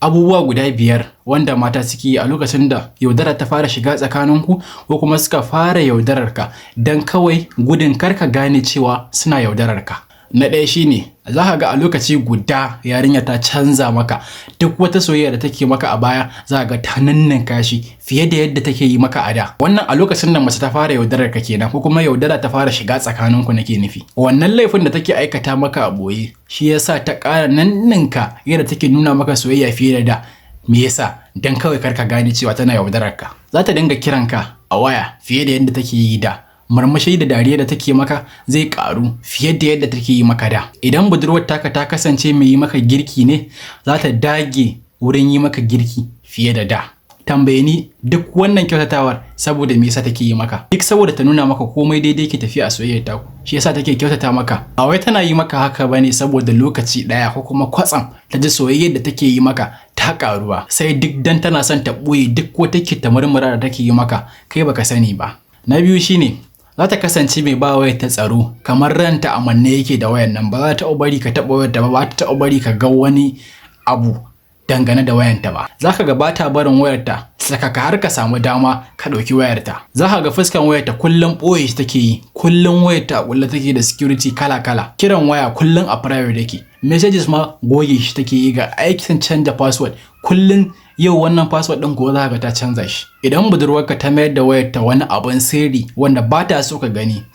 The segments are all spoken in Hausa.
Abubuwa guda 5 wanda mata suke yi a lokacin da yaudara ta fara shiga tsakaninku ko kuma suka fara yaudarar ka don kawai gudun kar ka gane cewa suna yaudarar ka. Na ɗaya shine za ka ga a lokaci guda yarinya ta canza maka duk wata soyayya da take maka a baya, za ka ga ta ninninka shi fiye da yadda take yi maka a da. Wannan a lokacin da mace ta fara yaudarar ka kenan, ko kuma yaudara ta fara shiga tsakaninku nake nufi. Wannan laifin da take aikata maka a ɓoye shi yasa ta ƙara ninninka yadda take nuna maka soyayya fiye da da. Me yasa? Dan kawai kar ka gane cewa tana yaudarar ka. Za ta dinga kiranka a waya fiye da yadda take yi da. Murmushi da dariya da take maka zai karu fiye da yadda take yi maka da. Idan budurwar taka ta kasance mai yi maka girki ne, za ta dage wurin yi maka girki fiye da da. Tambaye ni, duk wannan kyautatawar saboda me yasa take yi maka? Duk saboda ta nuna maka komai daidai ke tafiya a soyayyar taku. Shi yasa take kyautata maka. Ba wai tana yi maka haka bane saboda lokaci daya ko kuma kwatsam ta ji soyayyar da take yi maka ta karuwa. Sai duk dan tana son ta ɓoye duk wata ta murmura da take yi maka, kai baka sani ba. Na biyu shine za ta kasance mai ba wayar ta tsaro kamar ranta a manne yake da wayan nan. Ba za ta taɓa bari ka taɓa wayar ta ba, ba ta taɓa bari ka ga wani abu dangane da wayanta ba. Za ka ga ba ta barin wayarta sakaka har ka samu dama ka ɗauki wayarta. Za ka ga fuskan wayarta kullum ɓoye shi take yi, kullum wayarta a kulle take da security kala-kala. Kiran waya kullum a private yake, messages ma goge shi take yi, ga aikin canza password kullum, yau wannan password ɗin ko za ka ga ta canza shi. Idan budurwarka ta mayar da wayarta wani abun sirri wanda ba ta so ka gani,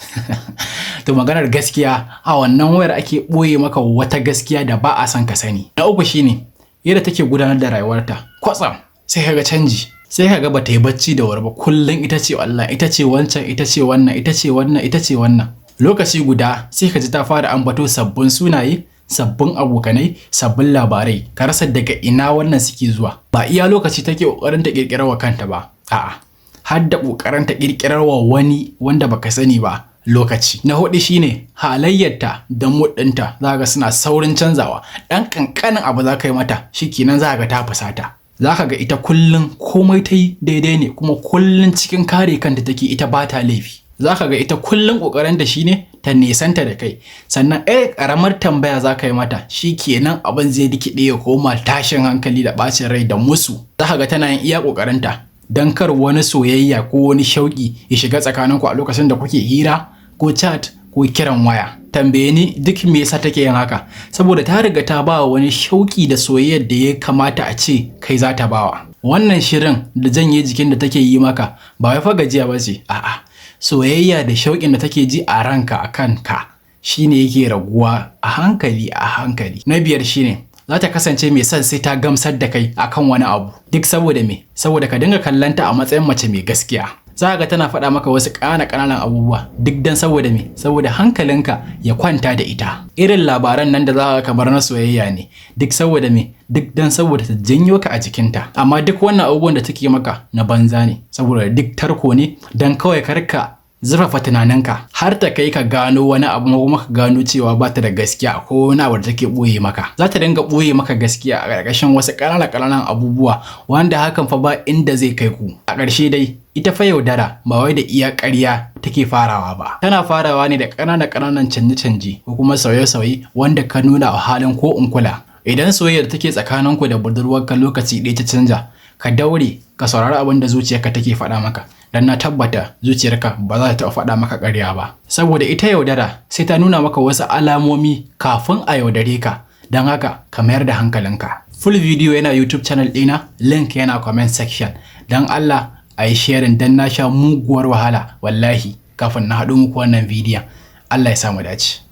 to maganar gaskiya, a wannan wayar ake ɓoye maka wata gaskiya da ba a son ka sani. Na uku shine yadda take gudanar da rayuwarta. Kwatsam sai ka ga canji, sai ka ga bata yi bacci da wuri ba, kullum ita ce Allah, ita ce wancan, ita ce wannan, ita ce wannan, ita ce wannan. Lokaci guda sai ka ji ta fara ambato sabbin sunaye, sabbin abokanai, sabbin labarai, ka rasa daga ina wannan suke zuwa. Ba iya lokaci take kokarin ta kirkirar wa kanta ba, a'a, har da kokarin ta kirkirar wa wani wanda baka sani ba lokaci. Na hudu shine halayyarta da mood ɗinta, za ga suna saurin canzawa. Ɗan ƙanƙanin abu za ka yi mata, shikenan za ga ta fusata. Za ka ga ita kullum komai ta yi daidai ne, kuma kullum cikin kare kanta take, ita ba ta laifi. Za ka ga ita kullum ƙoƙarin da shi ne ta nesanta da kai. Sannan ɗaya ƙaramar tambaya za ka yi mata, shi kenan abin zai rikide ya koma tashin hankali da ɓacin rai da musu. Za ka ga tana yin iya ƙoƙarinta don kar wani soyayya ko wani shauƙi ya shiga tsakaninku a lokacin da kuke hira ko chat ko kiran waya. Tambaye ni, duk me yasa take yin haka? Saboda ta riga ta ba wani shauƙi da soyayyar da ya kamata a ce kai za ta bawa. Wannan shirin da janye jikin da take yi maka ba wai fa gajiya ba ce, a'a, soyayya da shauƙin da take ji a ranka a kanka shine yake raguwa a hankali a hankali. Na biyar shine za ta kasance mai son sai ta gamsar da kai akan wani abu. Duk saboda me? Saboda ka dinga kallonta a matsayin mace mai gaskiya. Za ga tana faɗa maka wasu ƙana ƙananan abubuwa, duk dan saboda me? Saboda hankalinka ya kwanta da ita. Irin labaran nan da za ka kamar na soyayya ne, duk saboda me? Duk dan saboda ta janyo ka a jikinta. Amma duk wannan abubuwan da take maka na banza ne, saboda duk tarko ne dan kawai karka zurfafa tunaninka har ta kai ka gano wani abu, kuma ka gano cewa ba ta da gaskiya ko wani abu da take ɓoye maka. Za ta dinga ɓoye maka gaskiya a ƙarƙashin wasu ƙananan ƙananan abubuwa wanda hakan fa ba inda zai kai ku. A ƙarshe dai, ita fa yaudara ba wai da iya ƙarya take farawa ba. Tana farawa ne da ƙananan ƙananan canje-canje ko kuma sauye-sauye wanda ka nuna a halin ko in kula. Idan soyayyar take tsakaninku da budurwarka lokaci ɗaya ta canja, ka daure ka saurari abin da zuciyarka take faɗa maka, dan na tabbata zuciyarka ba za ta taɓa faɗa maka ƙarya ba, saboda ita yaudara sai ta nuna maka wasu alamomi kafin a yaudare ka. Don haka ka mayar da hankalinka. Full video yana YouTube channel ɗina, link yana comment section. Don Allah a yi sharing, don na sha muguwar wahala wallahi kafin na haɗo muku wannan bidiyon. Allah ya samu dace.